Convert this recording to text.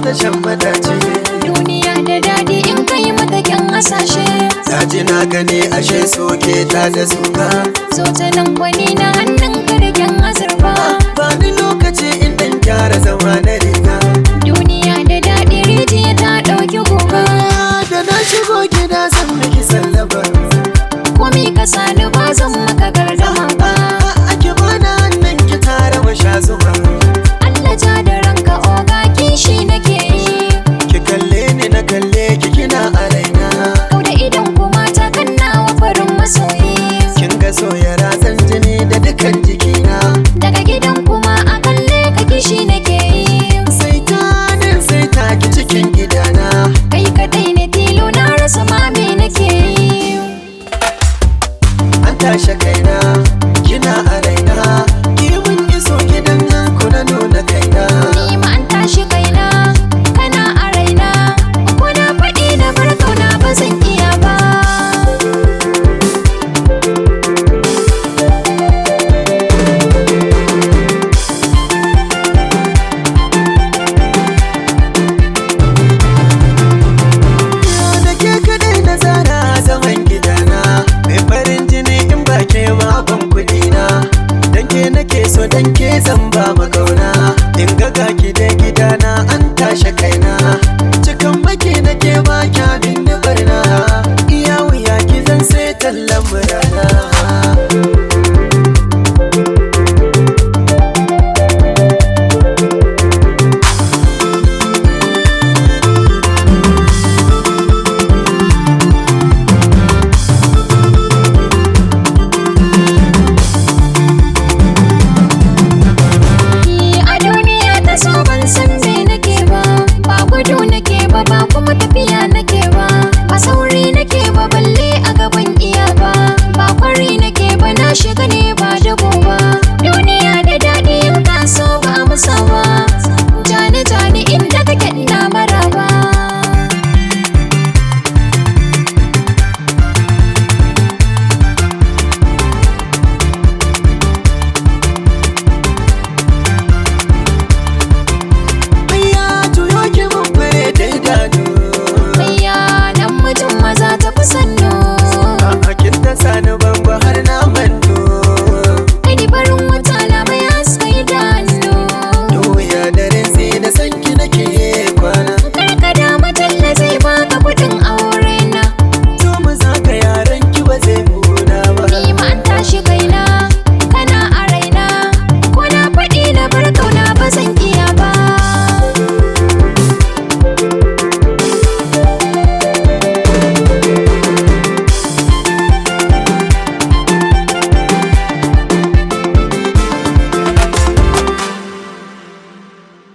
ta shan madaci. Duniya da daɗi in kai mata kyan hasashe. Ta ji na gani ashe soke ta da suka. Zo ta nan gwani na hannun ka da kyan azurfa. Ba ni lokaci in dan gyara zama na riga. Duniya da daɗi rijiya ta ɗauki guga. Da na shigo gida zan miki sallama. Komi ka sani ba zan maka gardama ba. Ake bana hannun ki tare mu sha zuma. Allah ja da ranka oga kishi nake yi. Ki kalle ni na kalle ki kina a raina. Kau da idan kuma ta kanna wa farin masoyi. Kin ga soya ratsan jini da dukan jikina. Daga gidan kuma a kalle ka kishi nake yi. Sai ta nan sai ta ki cikin gidana. Kai kadai ne tilo na rasa mami nake yi. An tashi kaina kina a raina. Ki mun iso gidan nan ku na nuna kaina. Ni ma an tashi kaina kana a raina. Ko na faɗi na bar kauna ba zan iya ba. Da ke kadai na zana zaman gidana. Mai farin jini in ba ke ma ban kuɗi na. Dan ke nake so dan ke zan